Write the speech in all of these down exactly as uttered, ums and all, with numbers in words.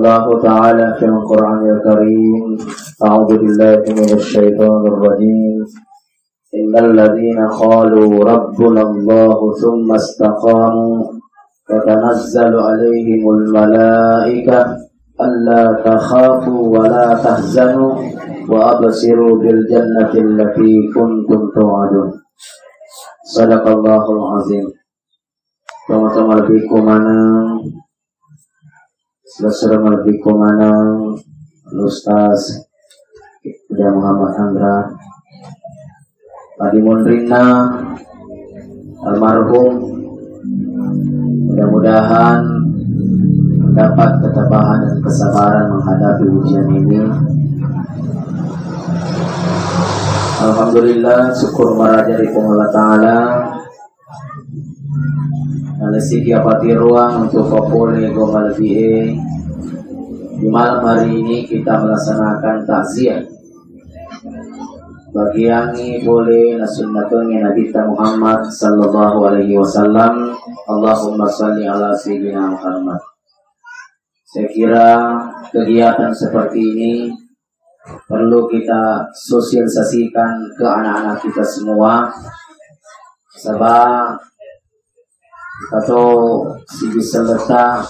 الله تعالى في القرآن الكريم: أعوذ بالله من الشيطان الرجيم. إن الذين قالوا ربنا الله ثم استقاموا تتنزل عليهم الملائكة ألا تخافوا ولا تحزنوا وأبشروا بالجنة التي كنتم توعدون. صدق الله العظيم. Tama-tama lebbi ko maneng, selessureng lebbi ko maneng, Ustaz Uda Muhammad Andra, padimonrinna almarhum. Mudah-mudahan dapat ketabahan dan kesabaran menghadapi ujian ini. Alhamdulillah, syukur maraja ri Puang Allah Ta'ala. Nalesiki apatiruang untuk papole goma lebih. Di malam hari ini kita melaksanakan takziah. Bagiangngi pole nasunnakengngi Nabitta Muhammad sallallahu alaihi wasallam. Allahumma salli ala sayyidina Muhammad. Saya kira kegiatan seperti ini perlu kita sosialisasikan ke anak-anak kita semua. Saba' kita to sigi selletta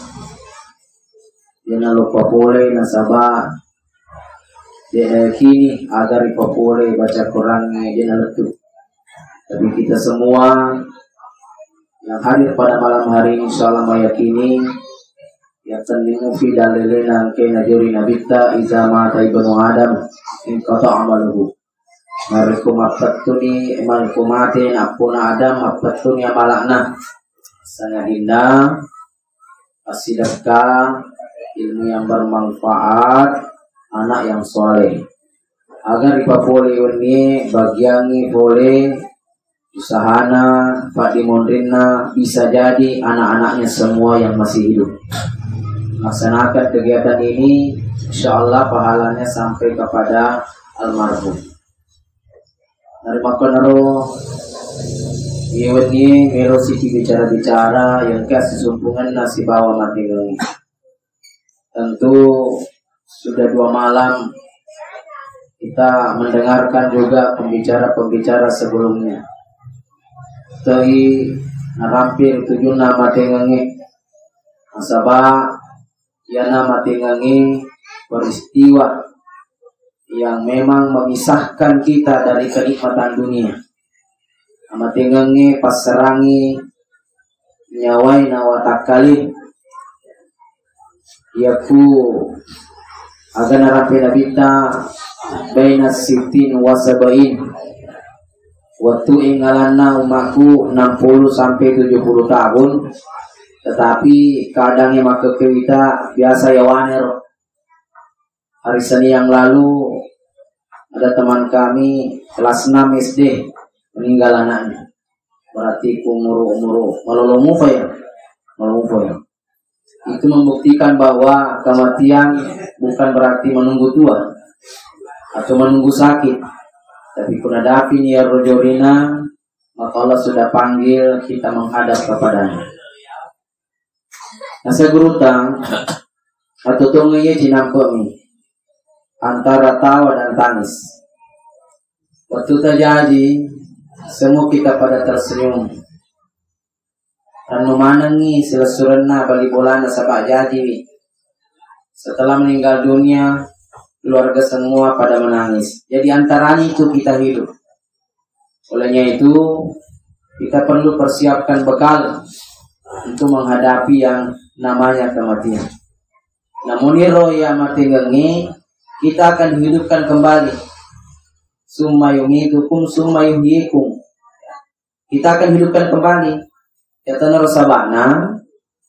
Dena lupa pole nasaba' dena yakini agar ipapole baca Qurannya dena lettu. Tapi kita semua yang hadir pada malam hari ini, insyaallah mayakini yatenni mufi dalilena engkena jori Nabitta, "Iza mata ibnu Adam, inqata amaluhu." Marekko mappettuni, marekko mate nappona Adam, mappettuni amala'na. Sangadinna assidekka, ilmu yang bermanfaat, anak yang soleh. Agar ripapole wennie, bagiangngi pole usahana, paddimonrinna, bisa jadi anak-anaknya semua yang masih hidup. Laksanakan kegiatan ini, insyaallah pahalanya sampai kepada almarhum. Narimakkonaro, iye wennie melo siki bicara-bicara yang engka sisumpungenna sibawa matengengnge. Tentu sudah dua malam kita mendengarkan juga pembicara-pembicara sebelumnya. Toi narampir tujunna matengengnge. Nasaba' iyana matengengnge peristiwa yang memang memisahkan kita dari kenikmatan dunia. Amatengengnge passerangngi nyawae na watakkale. Iyaku aga narampe Nabitta baina sittin wa sab'in. Wettu engngalanna ummaku enam puluh sampai tujuh puluh tahun, tetapi kadang yang makkekewita biasa yawanero. Hari Senin yang lalu ada teman kami kelas enam S D meninggal anaknya. Berarti umur-umur malolo mupa ya, malolo mupa ya. Itu membuktikan bahwa kematian bukan berarti menunggu tua atau menunggu sakit. Tapi punna dapi ni iyaro jorina, maka Allah sudah panggil kita menghadap kepadanya. Nasa gurutta, atau tongi cinampe'mi antara tawa dan tangis. Waktu terjadi, semua kita pada tersenyum. Rennu manengngi silessurenna bali bolana saba' jajiwi. Setelah meninggal dunia, keluarga semua pada menangis. Jadi antaranya itu kita hidup. Olehnya itu, kita perlu persiapkan bekal untuk menghadapi yang namanya kematian. Namun iro ya matengengnge, kita akan dihidupkan kembali. Summa yumitukum, summa yuhyikum. Kita akan hidupkan kembali. Yatanaro sabana,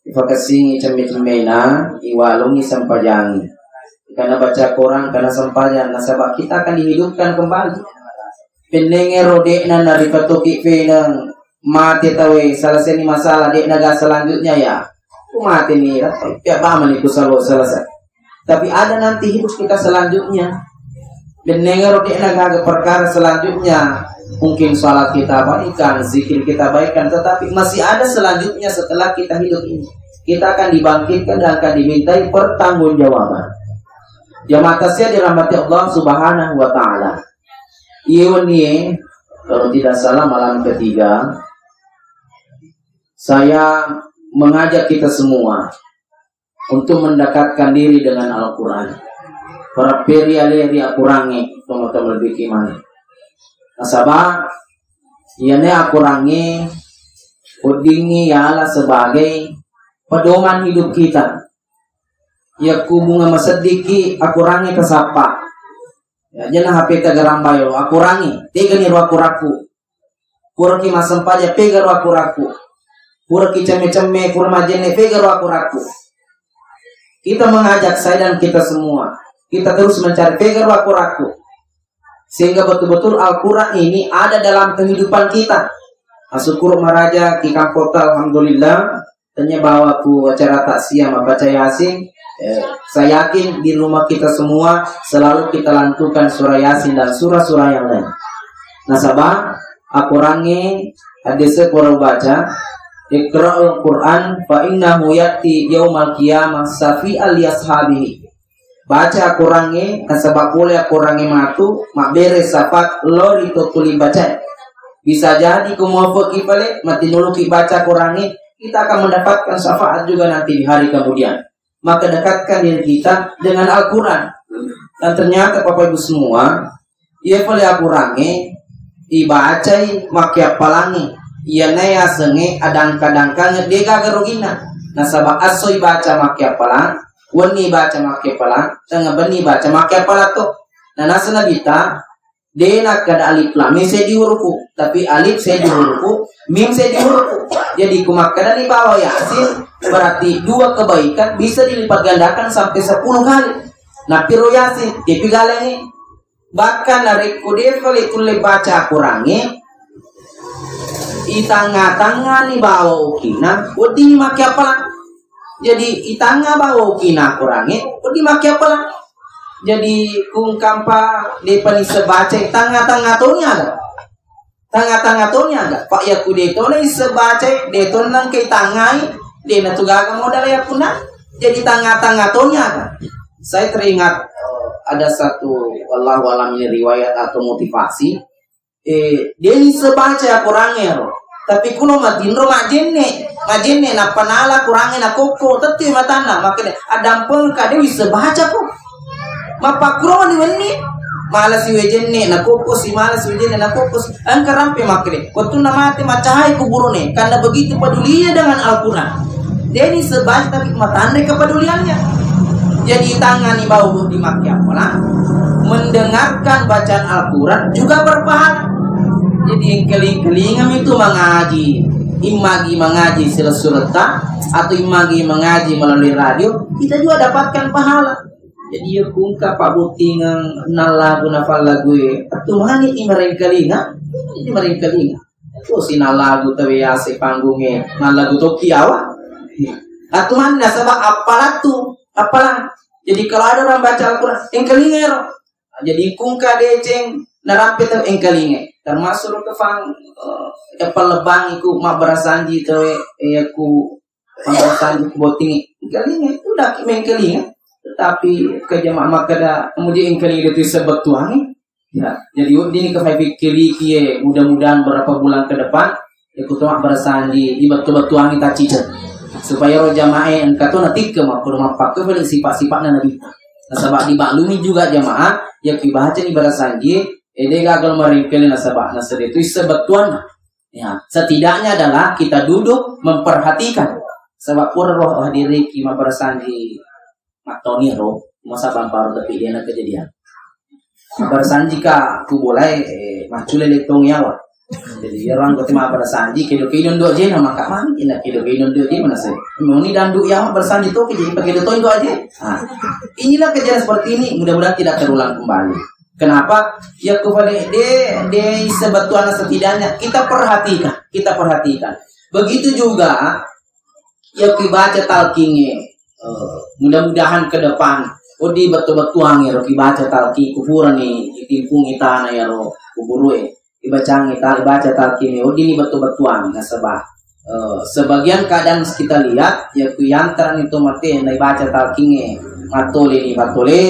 ifakessingi cemme-cemmena, iwalungi sempajangi. Karena baca Quran, karena sempajang, nasaba' kita akan dihidupkan kembali. Pennengero de'na naripatoki peneng mate tawe, selesai ni masalah, de'na ga selanjutnya ya. Ku mate ni, pia bamani ku salo selesai. Tapi ada nanti hidup kita selanjutnya. Dennengaro de'na gaga perkara selanjutnya. Mungkin salat kita baikan, zikir kita baikan, tetapi masih ada selanjutnya setelah kita hidup ini. kita akan dibangkitkan dan akan dimintai pertanggungjawaban. Jamaah tasia dirahmati Allah Subhanahu wa Ta'ala. Iye wennie, kalau tidak salah, malam ketiga, saya mengajak kita semua untuk mendekatkan diri dengan Al-Quran. Para peri ale ri Al-Qurangnge, teman-teman lebih kimani. Nasaba, iyane Al-Qurangnge, weddingngi yala sebagai pedoman hidup kita. Yakku bunga maseddiki Al-Qurangnge tasappa. Ya, jena H P ta garambai ro, Al-Qurangnge, tegani ro Al-Quranku. Puraki massempajang, pega ro Al-Quranku. Puraki cemme-cemme, pura majenne, pega ro Al-Quranku. Kita mengajak saya dan kita semua, kita terus mencari pega ro Al-Quranku. Sehingga betul-betul Al-Quran ini ada dalam kehidupan kita. Asyukur maraja ki kampota, alhamdulillah. Tanya bawa ku acara takziah membaca Yasin. Eh, saya yakin di rumah kita semua selalu kita lantunkan surah Yasin dan surah-surah yang lain. Nasaba, Al-Qurangnge hadis pura baca, "Iqra'ul Quran fa innahu ya'ti yaumal qiyamah syafi'an li ashabihi." Baca Al-Qurangnge, nasaba pole Al-Qurangnge matu, mabbere syafaat lao ri to tuli bacae. Bisa jadi ko muwafaqki pale, matinuluki baca Al-Qurangnge, kita akan mendapatkan syafaat juga nanti di hari kemudian. Maka dekatkan diri kita dengan Al-Quran. Dan ternyata Bapak Ibu semua, iya pale Al-Qurangnge ibacai makkiappalangngi. Iyana yasengnge adangka-dangkangnge de gaga ruginna. Nasaba esso ibaca makkiappalang, wenni baca makkiappalang, tengnga benni baca makkiappalang to. Na naseng Nabitta, de nakkeda alif lam mim seddi hurufu, tapi alif seddi hurufu, mim seddi hurufu. Jadi ku makkedani bawa Yasin, berarti dua kebaikan bisa dilipat gandakan sampai sepuluh kali. Nappiro Yasin, depi galengngi. Bahkan narekko de pale kulle baca Al-Qurangnge, itangnga-tangngani bawa okina, wedding makkiappalang. Jadi, itangnga bawa okina Al-Qurangnge, wedding makkiappalang. Jadi, kungkampa depa nisseng baca, tangnga-tangnga toni aga. Tangnga-tangnga toni aga. Pak, yakku de tona isseng baca, de tona engka itangngai, de natu gaga modal yakkunna. Jadi, tangnga-tangnga toni aga. Saya teringat, eh, ada satu, wallahu alam, ini riwayat atau motivasi. Eh, de nisseng baca Al-Qurangnge ro. Tapi kuno matinro majenne, majenne nappa nala Qurangnge nakokko, tettui matanna, makkeda, "Addampengka de wisseng baca ko." Mappakkuroni wenni, malasi wejenne nakokko si, malasi wejenne nakokko si. Engka rampe makkeda, wettunna mate macahai kuburone, karena begitu pedulinya dengan Al-Quran. De nisseng baca tapi matanre kepeduliannya. Jadi tangani bau di makkiappalang, mendengarkan bacaan Al-Quran juga berpahala. Jadi engkaling-kalingami tu mangaji, immagi mangaji silessuretta atau immagi mangaji melalui radio, kita juga dapatkan pahala. Jadi ya kungka pabottingeng nallagu nafallague, attu mani imarengkalinga, imarengkalinga. Itu sinalagu tawe yase panggunge, nalagu toki awa. Attu mani nasaba appalattu, appalang. Jadi kalau ada orang baca Al-Quran, engkalinga ero. Jadi kungka deceng narampe tau engkalinga. Termasuk ke fang, eh, yang palebang iku mabbarasanji tawe, eh, ku mabbarasanji ku botting. Engkalinga, udah mengkalinga. Tetapi ke jamaah makkeda, kemudian engkalinga itu sebetulnya. Ya, jadi wedding ni kafai pikkiriki ye, mudah-mudahan berapa bulan ke depan, ya kutu mabbarasanji, ibettu-bettuangi taciceng. Supaya ro jamaah engka tu natikke mappuru mappakke paling sifat-sifatnya Nabi. Nasaba dimaklumi juga jamaah, ya kibaca ni barasanji, eh, de gagal maringkele nasaba, nasaba itu sebetulnya. Ya, setidaknya adalah kita duduk memperhatikan. Sebab pura roh hadiriki mabbarasanji, mattoniro, masa bamparo tapi dia kejadian. Mabbarasanji ka ku bolai, eh, maccule letong yawa. Jadi, iyaro anggota mabbarasanji, kedo-kedo ndo je, na maka mani, ina kedo-kedo ndo je, mana saya. Muni dandu yawa mabbarasanji to, jadi pakai do to ndo aja. Nah, inilah kejadian seperti ini, mudah-mudahan tidak terulang kembali. Kenapa? Ya, ku fale de, de sebetulnya setidaknya kita perhatikan, kita perhatikan. Begitu juga ya kibaca talkinge, eh, mudah-mudahan ke depan, oh, di betul-betuange ro kibaca talki kuburane, ditimpungi tanah ya ro kuburue, dibacangi tal-, baca talkinge, oh, dini betul-betuang nasaba. Eh, sebagian kadang kita lihat, ya, ku yantarani to mate, naibaca talkingnge, matole ni matole,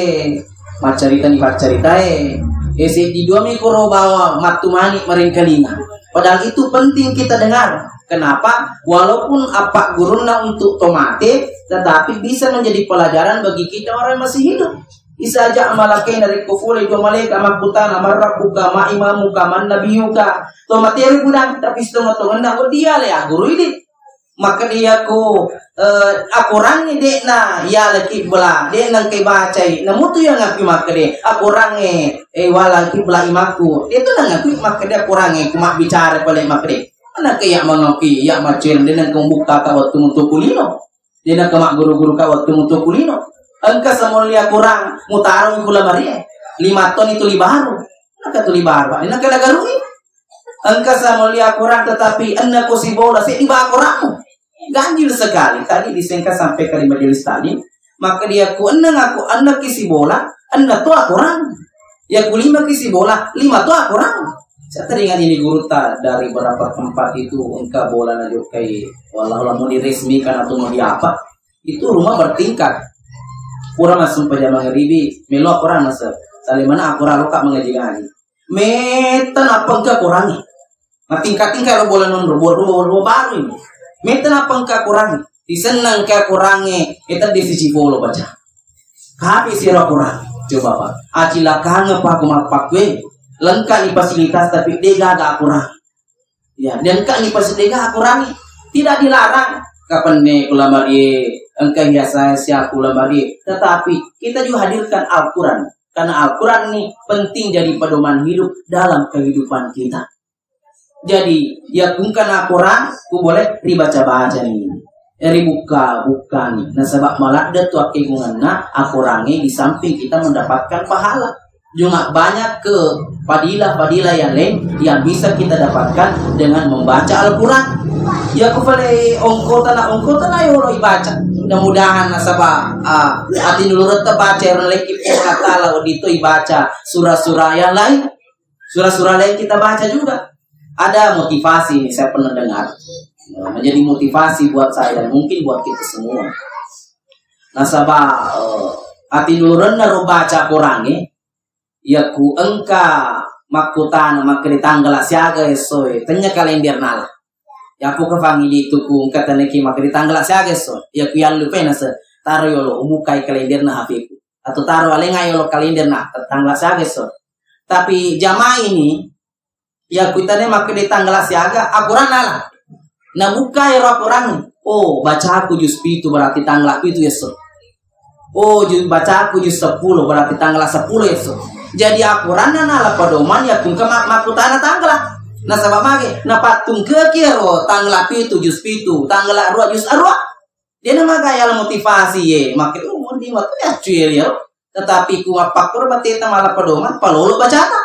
maccarita ni maccaritae. Eh, seddi dua mi koro bawa mattu mani marengkalinga. Padahal itu penting kita dengar. Kenapa? Walaupun apa gurunna untuk to mate, tetapi bisa menjadi pelajaran bagi kita orang yang masih hidup. Isa aja malakai narekko pole dua malaika makkutana, "Man rabbuka, ma imamuka, man nabiyuka?" To mate ri gudang, tapi setengah-tengahna, "Oh, dia le, ya guru ini." Maka dia ku, eh, akorangnge de'na yala kibla, de'na engkai bacai. Namutu yang aku makkede, akorangnge, eh, wala kibla imakku. Itu nang aku makkede akorangnge, ku mabbicara pale makkede. Mana kayak mangoki, ya macil, de'na engkau buka ka waktu mutu kulino. De'na engka magguru-guru ka wettu mutu kulino. Engka samullia kurang, mutaroi kula marie. Lima ton itu libaru. Engka tu libaru, Pak. De'na engka nagarui. Engka samullia kurang, tetapi enna ko sibola, seddi ba akorammu. Ganjil sekali. Tadi disengka sampai ke majelis taklim. Maka dia ku enna aku, enna ki sibola, enna to akorang. Ya ku lima ki sibola, lima to akorang. Saya teringat ini guru ta dari beberapa tempat itu engka bola najokai, walau mau diresmikan atau mau diapa, itu rumah bertingkat. Pura masuk pajama ngeribi, melo akorang masa. Salimana akorang loka mengaji-ngaji. Meten apa engka akorangi. Nah, tingkat-tingkat lo bola non rumah, rumah, rumah baru ini. Meten apa engka akorangi. Disennang ke akorangi, kita di sisi polo baca. Kapi siro akorangi. Coba, Pak. Acilakanga pa aku mappakue. Lengkap di fasilitas, tapi degaga akorangi. Ya, dan engka ni pasti dega akurangi. Tidak dilarang. Kapan ne kula marie, engka biasa sia kula marie. Tetapi kita juga hadirkan Al-Quran. Karena Al-Quran ni penting jadi pedoman hidup dalam kehidupan kita. Jadi, ya kungkana Al-Quran, ku boleh dibaca-baca ni. Ribukka-bukka ni. Nasaba maladde tu akkegungenna Al-Quran ni di samping kita mendapatkan pahala. Cuma banyak ke fadilah-fadilah yang lain yang bisa kita dapatkan dengan membaca Al-Quran. Ya, ku fale ongkota na, ongkota na yolo ibaca. Mudah-mudahan nasaba, ah, ati nuluretta baca yang lain kita kata lah itu ibaca surah-surah yang lain. Surah-surah lain kita baca juga. Ada motivasi ini saya pernah dengar. Nah, menjadi motivasi buat saya dan mungkin buat kita semua. Nasaba, eh, ati nuluretta ro baca Quran ni, Iya ku engka makkutana makkeda tanggala siaga essoe, tennia kalender nala. Iya ku kefangi di tuku engka teneki makkeda tanggala siaga esso. Iya ku yallu penase, taro yolo ubukai kalenderna H P-ku. Atau taro alenga yolo kalenderna tanggala siaga esso. Tapi jamaah ini, iya ku itane makkeda tanggala siaga, akoranna nala. Nabuka ero akoranna. Oh, bacaku jus pitu berarti tanggala pitu esso. Oh, ju-, bacaku jus seppulo, berarti tanggal seppulo esso. Jadi, akoranna nala pedoman ya tungke ma-, makkutana tanggal. Nasaba mage, napattungkeki ero tanggal pitu jus pitu, tanggal dua jus dua. Dia nama gaya motivasi ye, makke, oh, wedding waktu ya cuy ya. Tetapi ku mappakkoro bateta mala pedoman, palolo bacata.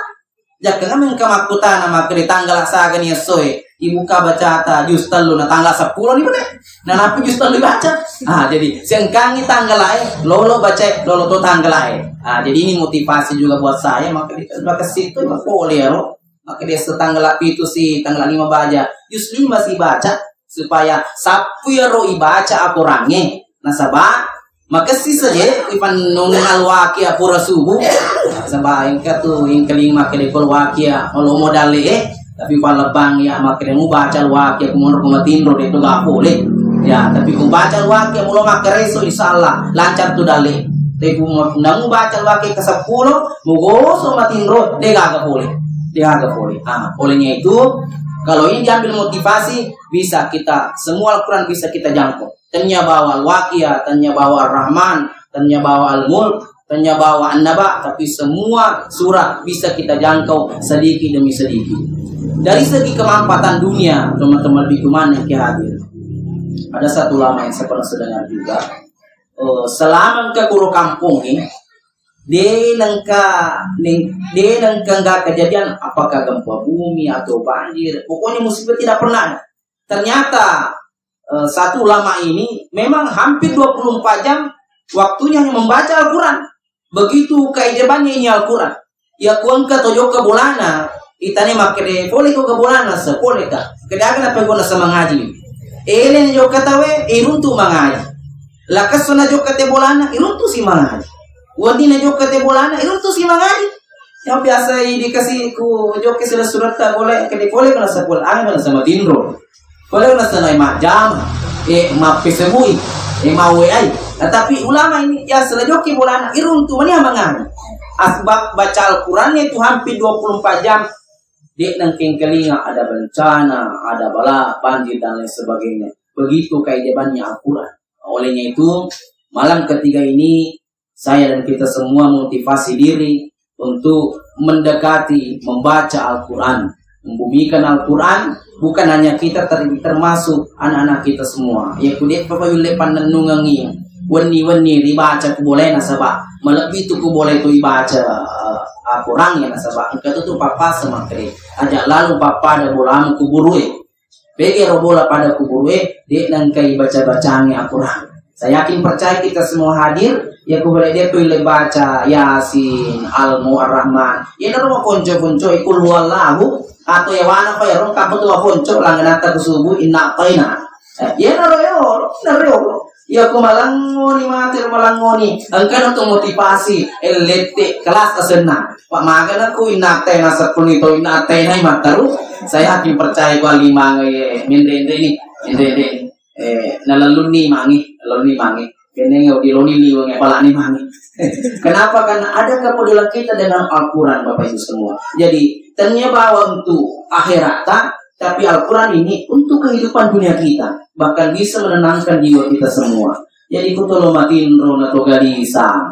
Jakkana mengka makkutana makkeda tanggala sagani essoe, ibuka bacata jus tellu na tanggal seppulo ni bene. Nah, napi jus tellu baca. Ah, jadi sengkangi tanggalae, lolo bacae, lolo to tanggalae. Ah, jadi ini motivasi juga buat saya, maka di-, maka situ maka boleh ya, maka dia setanggal pitu si tanggal lima baca, jus lima si baca supaya sappu ya ro ibaca akorangnge. Nasaba Makessing saja, ipannung alwakia pura subuh. Saba engka tu, engka lima kali alwakia, olo modal e. Tapi palebang ya, makkeda mubaca alwakia, kumono kumatinro, de tu gak boleh. Ya, tapi ku baca alwakia, mulo makkareso, insya Allah, lancar tu dale. Tapi ku mau, nang baca alwakia ke sepuluh, mugoso matinro, de gaga boleh. De gaga boleh. Ah, olehnya itu, kalau ini diambil motivasi, bisa kita, semua Al-Quran bisa kita jangkau. Tennia bawa Al-Waqiah, tennia bawa Ar-Rahman, tennia bawa Al-Mulk, tennia bawa An-Naba, tapi semua surah bisa kita jangkau sedikit demi sedikit. Dari segi kemanfaatan dunia, teman-teman biduman yang hadir. Ada satu ulama yang saya pernah dengar juga, eh, selama engka kuro kampung ni, de nengka, neng-, de nengka enggak kejadian apakah gempa bumi atau banjir, pokoknya musibah tidak pernah. Ternyata, eh, satu ulama ini memang hampir dua puluh empat jam waktunya hanya membaca Al-Quran. Begitu keajaibannya ini Al-Quran. Ya kuengka tojokka bolana, itane makkede pole ko ke bolana, sepole ka. Kede aga napegona sama ngaji. Ele na jokka tawe, iruntu mangaji. Lakesso na jokka te bolana, iruntu si mangaji. Wani na jokka te bolana, iruntu si mangaji. Yang biasa dikasih ku jokka sila suratta boleh, kede boleh kena sepul, ah, kena sama tinro. Boleh kena sana majam, eh, mappesebui, eh, mau ai. Nah, tapi ulama ini, ya, sila jokka bolana, iruntu mani mangaji. Asbab baca Al-Quran itu hampir dua puluh empat jam. Dek nengkengkelinga ada bencana, ada bala, banjir dan lain sebagainya. Begitu keajaibannya Al-Quran. Olehnya itu, malam ketiga ini, saya dan kita semua motivasi diri untuk mendekati, membaca Al-Quran, membumikan Al-Quran, bukan hanya kita ter- termasuk anak-anak kita semua. Ya, kudek Bapak Yule pannennungengi, wenni-wenni ribaca ku boleh nasaba, melebih tu ku boleh tu ibaca, eh, Al-Quran ya nasaba, engka tu tu papa semakre, aja lalu papa ada bolamu kuburue. Pegero bola pada kuburue, dek nengkai baca-bacangi Al-Quran. Saya yakin percaya kita semua hadir, ya ku boleh dia pilih baca Yasin, Al-Mu'arrahman. Ya naro maponco-ponco, ikul huwallahu, atau ya wana pa ya rong kamu tua ponco, langenata ku subuh, inna a'taina. Eh, ya naro ya, naro ya. Ya ku malangoni mati, malangoni. Engka na tu motivasi, eh, lette kelas asenna. Pak magana ku inna a'taina sepuni to inna a'taina mataru. Saya yakin percaya ku lima ngai, eh, mende-mende ni, mende-mende ni. Eh, nalelluni mangi, nalelluni mangi. Keneng diloni liweng, eh, palani mangi. Kenapa? Karena ada kepedulian kita dengan Al-Quran, Bapak Ibu semua. Jadi, tania bawa untuk akhirat, tapi Al-Quran ini untuk kehidupan dunia kita. Bahkan bisa menenangkan jiwa kita semua. Jadi, ku tolo matinro na to galisa.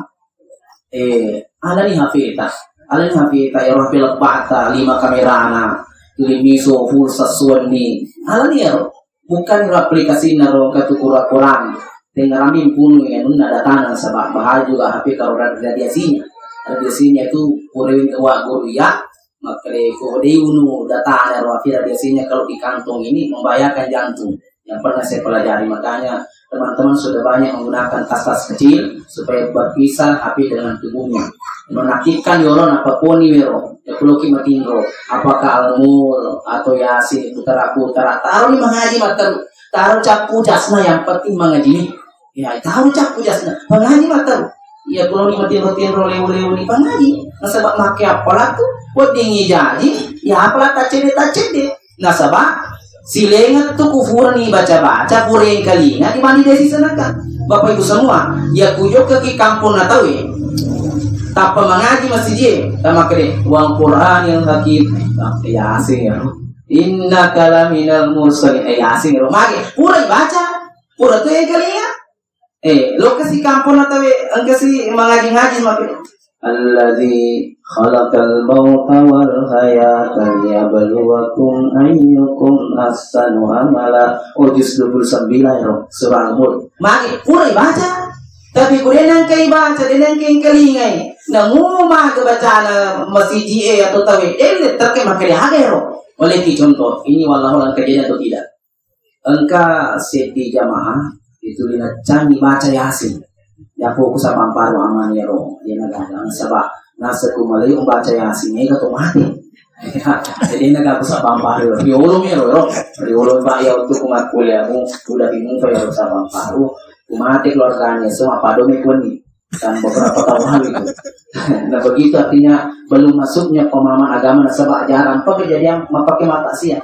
Eh, alani H P ta. Alani H P ta, ya, H P lebbata, lima kamerana. Tuli miso, full sesuai ni. Alani ya, bukan aplikasi naro katu kura-kurang. Tengarami punu ya, nunna datana, sebab bahaya juga H P kalau ada radiasinya. Radiasinya itu kuring wa guru ya, Makkeda ko dé unu datana ro, akhirnya biasanya kalau di kantong ini membahayakan jantung. Yang pernah saya pelajari, makanya teman-teman sudah banyak menggunakan tas-tas kecil supaya berpisah H P dengan tubuhnya. Menakutkan yolo, apa poni wero, ya kulo ki matinro, apakah Al-Mulk atau Yasin, putara-putara, taruh di mangaji mataru, taruh cappu jasna, yang penting mangaji. Ya, tahu cakku jasna. Pangaji mataru. Ya, kalau ni matinro-tinro lewu-lewu ni pangaji. Nasaba make appalattu, weddingi jaji, ya appalat taccedde-taccedde. Nasaba, silenga tu kufurani baca-baca, pureng kalinga, di mandi desi senaka. Bapak Ibu semua, ya kujokka ki kampung natawe. Tappa mangaji masiji, tama kede, wal Qur'anil Hakim. Yasin ya. Innaka laminal mursalin. Eh, Yasin ya. Mage, pura baca. Pura tu engkalinga. Eh, lo kasi kampung atawa engkasi mangaji-ngaji maka. Alladzi khalaqal mauta wal hayata liyabluwakum ayyukum ahsanu amala. Oh, juz dua puluh sembilan ya, surah Al-Mulk. Magi pura baca. Tapi ku de nengkai baca, de nengkai kalingai. Namu mage bacana masiji e atau tawe. Eh, terke maka dia hagero. Oleh ki contoh, ini wallahu alam kejadian atau tidak. Engka seddi jamaah itu linaccangi baca Yasin. Ya fokus apa amparu amani ro, dia naga nasaba nasa ku malayu baca Yasin, ega to mati. Jadi naga ku sapa amparu, riolo mi ro, riolo ba ya untuk kumat kuliahmu, udah bingung ya ro sapa amparu, ku mati keluarganya, semua pado mi kuani. Dan beberapa tahun lalu itu. Nah, begitu artinya belum masuknya pemahaman agama nasaba jarang apa kejadian memakai mata sia.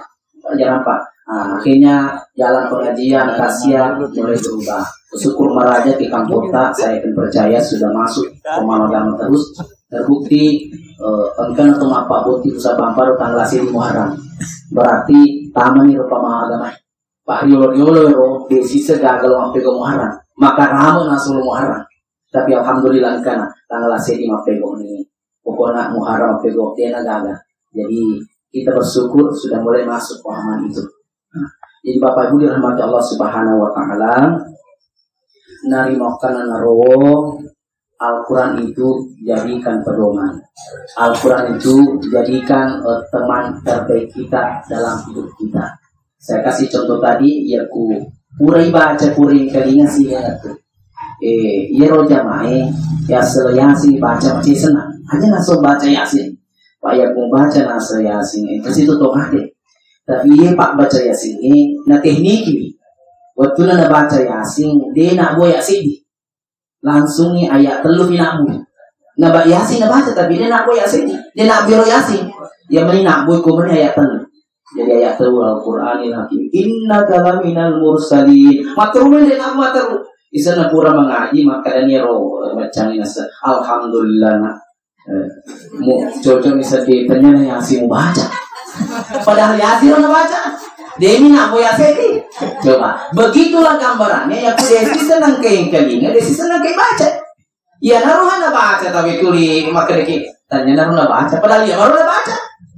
Jangan lupa. Nah, akhirnya jalan pengajian, rahasia mulai berubah. Syukur maraja di kampung ta, saya yakin percaya sudah masuk pemahaman agama terus. Terbukti, eh, engkana tu mappabbotting ku sapa amparu tanggal seddi Muharram. Berarti tamani rupa pemahaman agama. Pak riolo-riolo ro, de sisa gagal mappego Muharram. Maka rame nasulu Muharram. Tapi alhamdulillah engkana tanggal seddi mappego ni. Pokoknya Muharram pego dena gaga. Jadi kita bersyukur sudah mulai masuk pemahaman itu. Nah, jadi Bapak Ibu dirahmati Allah Subhanahu wa taala, nari makkana naro Al-Quran itu jadikan pedoman. Al-Quran itu jadikan, eh, teman terbaik kita dalam hidup kita. Saya kasih contoh tadi, ya ku purai baca, purai kalinga sih ya tu. Eh, iya ro jamae, ya selo Yasin baca masih senang. Hanya langsung baca Yasin. Pak ya ku baca nasa Yasin, itu situ tuh mati. Tapi iya Pak baca Yasin ini, na tekniki. Wettunna nabaca Yasin, de' nabbu ayat seddi. Langsungngi ayat tellu pi nabbu. Naba Yasin nabaca, tapi de' nabbu ayat seddi. De' nabbu ero Yasin. Iya meni nabbu ko meni ayat tellu. Jadi ayat tellu Al-Qur'anil Hakim. Innaka laminal mursalin. Matteru meni de' nabbu matteru. Isenna pura mangaji, makkedani ero macang nasa. Alhamdulillah, nak. Eh, mu cocok misalnya tanya na Yasin mu baca. Padahal Yasin orang baca. Demi nak mau Yasin ni. Coba, begitulah gambarannya. Ya, aku desi senang ke kelinga, desi senang ke baca. Ya, naruh na baca, tapi tuli maka deki tanya naruh na baca. Padahal ya baru na baca.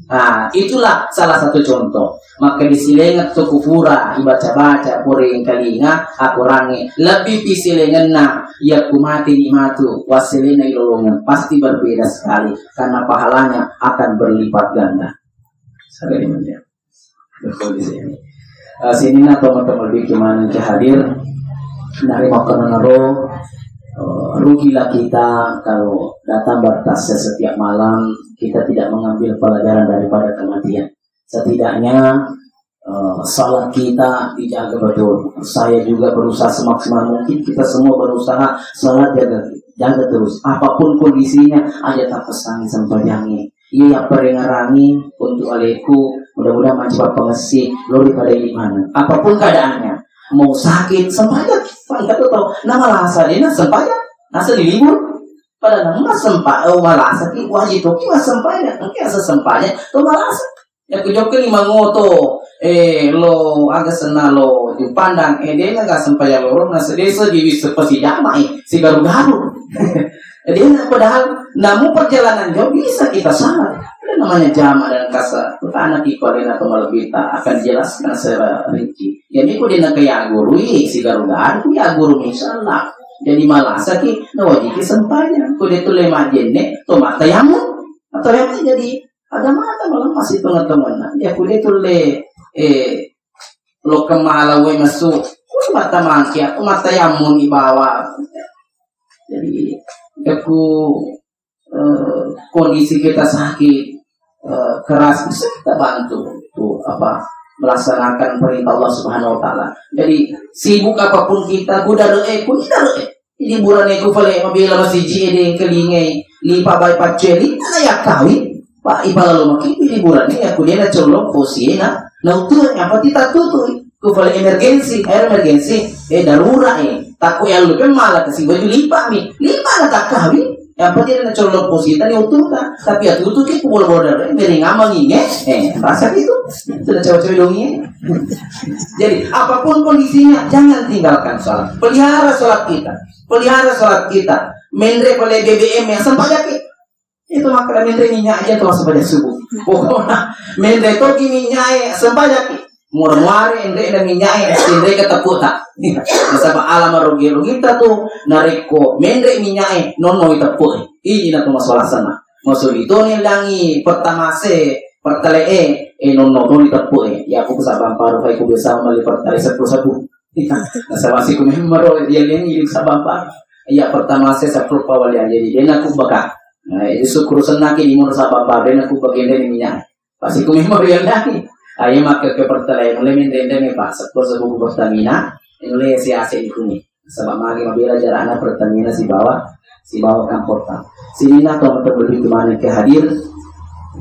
Nah, itulah salah satu contoh. Maka disilengeng tu ku pura ibaca-baca, pura engkalinga, akurangi. Lebih pisilengenna, ya ku mati ni matu, wasilena ilolongan. Pasti berbeda sekali, karena pahalanya akan berlipat ganda. Sekali menyia. Betul di sini. Eh, sininna tomatoa lebih gimana ke hadir. Nari mau kenal ro, eh, rugilah kita kalau datang bertasse setiap malam, kita tidak mengambil pelajaran daripada kematian. Setidaknya, eh, salat kita dijaga betul. Saya juga berusaha semaksimal mungkin, kita semua berusaha salat jaga, jaga terus. Apapun kondisinya, aja tak pesangi sempajangi. Iya, yang peringarangi untuk aleku, mudah-mudahan mencoba pengesih, lori pada iman. Apapun keadaannya, mau sakit, sempajang. Pak, kita tuh tahu, nama rasa dia, nah, sempajang. Nasa di libur. Pada nama sempa, oh, malasa ki, wajib toki mas sempajang. Oke, asa sempajang, tuh malasa. Ya, ku jokka ni mangoto, eh, lo aga senna lo Jupandang, eh, de' naga sempajang loro, na sedesa di wis sepasi jama, eh, si garu-garu. Jadi, nah, padahal namu perjalanan jauh bisa kita salat. Ada namanya jama dan kasar. Anak iko alena atau malebita akan jelaskan secara rinci. Jadi, ku dena kayak guru, eh, si garu-garu, ya guru, insya Allah. Jadi, malasa ki, na wajib ki sempajang. Ku dia tuh lema jenne, to mata yamu. Atau yang jadi Agamata malemma si tengah-tengahna. Ya, kude tulle, eh, lo kemala we mesu. Ku mata mangke, aku mata yamun ibawa. Jadi, aku, eh, kondisi kita sakit, eh, keras, bisa kita bantu. Tuh, apa, melaksanakan perintah Allah Subhanahu wa Ta'ala. Jadi, sibuk apapun kita, ku dare, eh, ku dare, eh. Liburan e ku fale mabela masiji e deng kelingai lipa bai paccue lina na yakkawi. Pa ipalalo maki liburan e, aku dia na collong posi e na, na utu apa ti tatutu ku fale emergensi, air emergensi, eh, darurat e. Takku yang lupa malah kasi baju lipa mi, lipa na takkawi. Yang penting na collong posi tani utu ta, tapi ya tutu ki ku bola-bola dari ngamang ini, eh, rasa gitu. Sudah cewek-cewek dong ini. Jadi apapun kondisinya, jangan tinggalkan sholat. Pelihara sholat kita. Pelihara sholat kita. Menre pale B B M yang sempat jaki. Itu maka menre minyak aja tuh sebanyak subuh. Pokoknya menre toki minyak sempat jaki. Murmuare enre na minyak, enre ke tepuk tak. Nasaba alama rugi-rugi ta tuh. Nareko menre minyak, nono tepuk. Ini na tuh masalah sana. Maksud itu nih langi pertama se pertale e, eh, nono tuh tepuk e. Ya aku sabang paru kai ku biasa mali pertale sepuluh sepuluh. Nasaba si ku memang ro dia liang ini sabang paru. Ya pertama se sepuluh pawal yang jadi dia aku baka. Nah, itu syukur senaki di mur sabang paru dia aku bagian dari minyak. Pasti ku memori yang lagi. Ayo maka ke pertalite, mulai mendendeng ya, Pak. Sepuluh sebuku Pertamina, mulai si A C ikuni. Sebab magi mabela jaraknya Pertamina si bawah, si bawah kan kota. Sini nah, teman-teman, lebih gimana ke hadir.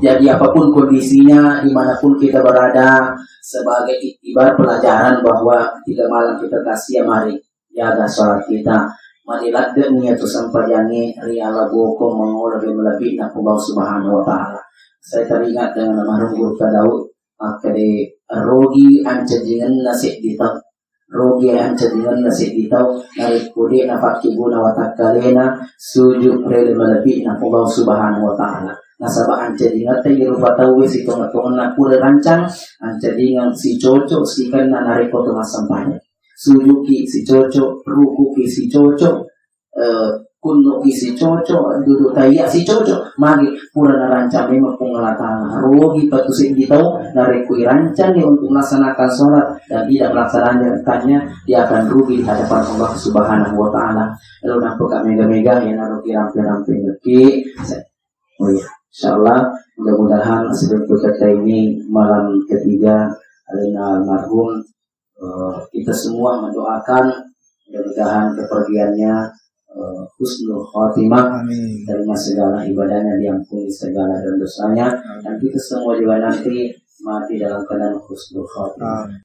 Jadi apapun kondisinya, dimanapun kita berada, sebagai iktibar pelajaran bahwa tiga malam kita kasih ya mari. Jaga sholat kita. Mani ladde'ni iyatu sempajangnge ri alabokong mangolo ri malebbi'na Puang Subhanahu wa Ta'ala. Saya teringat dengan almarhum Guru Daud, makkeda, "Rogi ancajingenna seddi tau. Rogi ancajingenna seddi tau, narekko de' napakkeguna watakkalena sujud ri malebbi'na Puang Subhanahu wa Ta'ala." Nasaba ancajingetta irupa tauwe sitonga-tonganna pura rancang, ancajingeng sicoco sikenna narekko to massempajang. Sujuki sicoco, rukuki sicoco, eh, kunnuki sicoco, duduk tahiyat sicoco. Magi pura narancang memang Puang Allah Ta'ala. Rogi patu seddi tau, narekko irancangni untuk melaksanakan sholat dan tidak melaksanakannya, dia akan rugi di hadapan Allah Subhanahu wa Ta'ala. Lalu nampak mega-mega ya naruki rampe-rampe lagi. Oh ya, insyaallah mudah-mudahan sebelum kita ini malam ketiga alena almarhum Eh, kita semua mendoakan mudah-mudahan kepergiannya, eh, husnul khotimah, Amin. Terima segala ibadahnya, diampuni segala dan dosanya, Amin. Dan kita semua juga nanti mati dalam keadaan husnul khotimah. Amin.